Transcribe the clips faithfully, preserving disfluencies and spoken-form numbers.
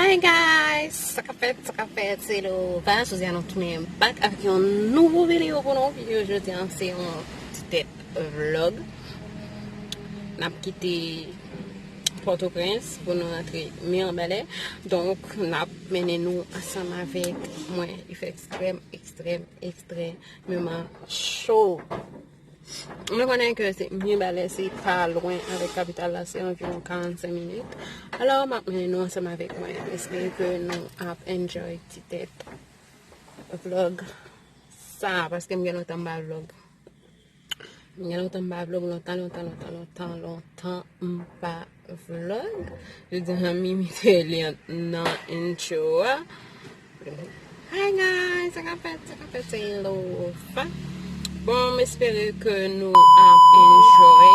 Hey guys, sa k ap fèt, sa k ap fèt, se Lova. Jodi a nou tounen back avèk yon nouvo videyo pou nou. Videyo jodi a se yon ti tèt vlog. N ap kite Pòtoprens pou nou rantre Mibalè. Donk, n ap mennen nou ansanm avèk mwen. Li fè ekstrèm, ekstrèm, ekstrèmeman cho. Nou konnen ke se Mibalè, se pa lwen avèk kapital la, se anviwon karannsenk minit. Alò, m ap mennen nou ansanm avèk mwen. M espere ke nou ap enjoy ti tèt vlog sa, paske m gen lontan m pa vlog. M gen lontan m pa vlog, lontan, lontan, lontan, lontan, lontan m pa vlog. Jodi a, m imite li nan intro a. Hi guys, sa k ap fèt, sa k ap fèt, se Lova. Bon, m espere ke nou ap enjoy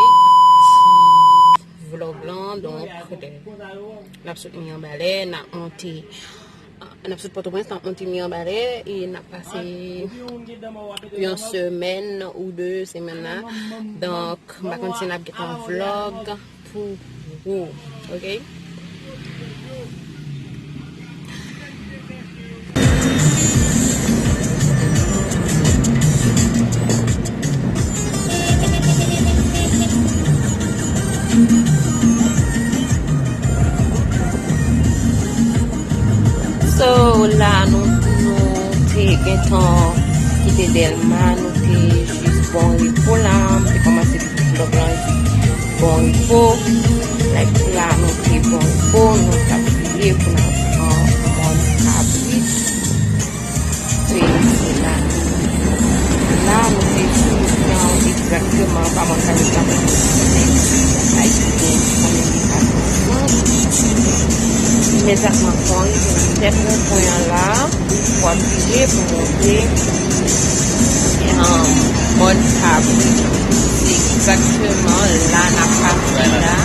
ti vlog lan. Donk, n ap sot Mibalè, n ap monte, n ap sot Pòtoprens, n ap monte Mibalè, e n ap pase yon semèn ou de semèn la. Donk, m pa konn si n ap gen yon vlog pou ou, ok? So, la nou, nou te gentan kite Dèlma, nou te jis Bon Repo la, m te kòmanse vlog lan epi Bon Repo. Like, la nou te Bon Repo, nou t ap vire pou n al pran Mòn Kabrit. Se, se la, la nou te sou wout lan egzakteman, pa Mòn Kabrit la, men Ayisyen konnen li pa konn. Imediatman, kon rive tèt wonpwen an la, w ap vire pou monte, um, Mòn Kabrit. Se egzakteman la n ap pase la.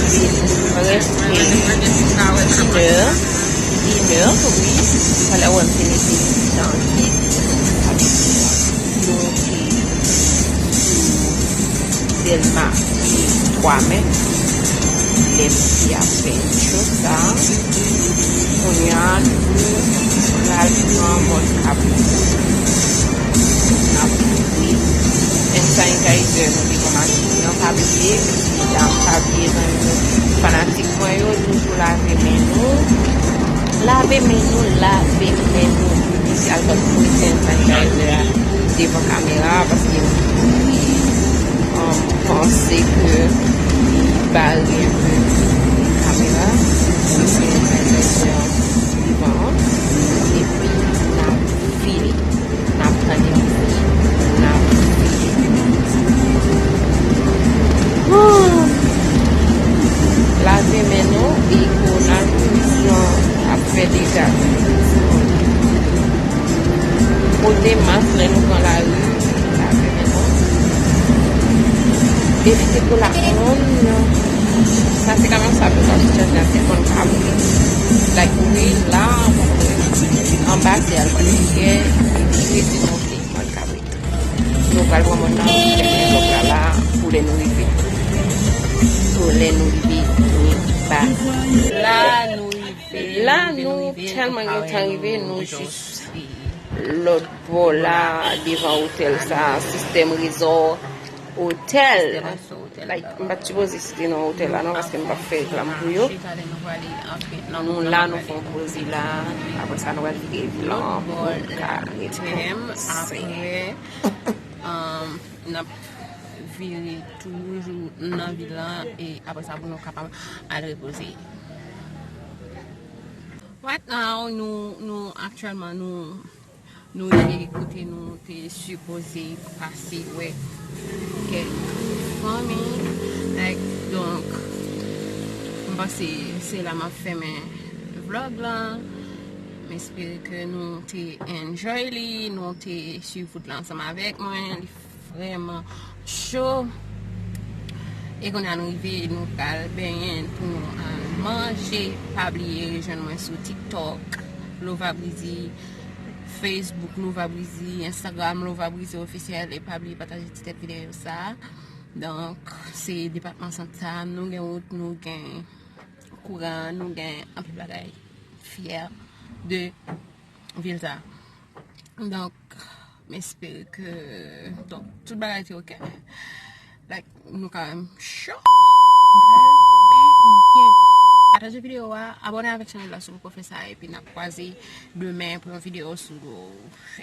Li prèske inè, inè, wi. Talè w wè m te mete li nan gid. Nou te sou Dèlma e twa mèt. Lè m te ap fè cho sa, kounye a, nou pral pran Mòn Kabrit. N ap boule hand sanitizer, nou te pran machin nan, pa bliye, medam, pa bliye, zanmi nou, fanatik mwen yo, toujou lave men nou. Lave men nou, lave men nou. Mesye al bat pou hand sanitizer a devan kamera, paske m, um, panse ke li bare enpe kamera. Mesye, hand sanitizer a devan an. Epi n ap vire. N ap tande mizik, n ap vire. Woo! Lave men nou, e kowonaviris lan ap fè dega. Pote mask lè nou pran lari, lave men nou. Evite pou la moun. Sa se kanal sa pou sa sou channel la, se Mòn Kabrit. Like, wi, la, anba se Alfred Pierre, epi rete monte Mòn Kabrit. Nou pral pran mòn nan, pou fèmen vlog la la, pou lè nou rive. Pou lè nou rive, nou pa. La nou rive, la nou tèlman gentan rive, nou jis lòt bò la, devan otèl sa, Sistèm Rezò Otèl. Like, m pa t sipoze site non otèl la non, paske m p ap fè reklam pou yo. Nou la, nou fè yon poze la. Apre sa, nou pral vire vil lan pou ka ret konsa. Apre, um, n ap vire toujou nan vil lan, e apre sa, pou nou kapab al repoze. Right now, nou, nou, aktyèlman, nou, nou ye kote nou te sipoze pase wè kèk fanmi. Like, donk, m panse se la m ap fèmen vlog lan. M espere ke nou te enjoy li, nou te swiv wout la ansanm avèk mwen. Li vrèman cho. E kounye a nou rive, nou pral benyen pou nou al manje. Pa bliye rejwenn mwen sou TikTok, Lova Brizy, Facebook, Lova Brizy, Instagram, Lova Brizy Officiel. E pa bliye pataje ti tèt videyo sa. Donk, se depatman Sant sa, nou gen wout, nou gen kouran, nou gen anpil bagay. fyè de vil sa. Donk, m espere ke, donk, tout bagay te ok. Like, nou kanmenm cho. Pataje videyo a, abòne avèk chanèl la si w poko fè sa, epi n ap kwaze demen pou yon videyo sou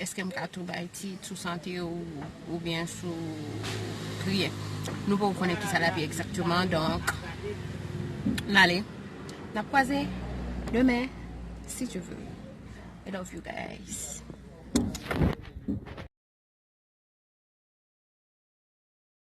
èske m ka tou bay tit sou sante ou, oubyen sou priyè. Nou poko konnen kisa l ap ye egzakteman, donk, n ale. N ap kwaze demen, si Dye vle. I love you guys.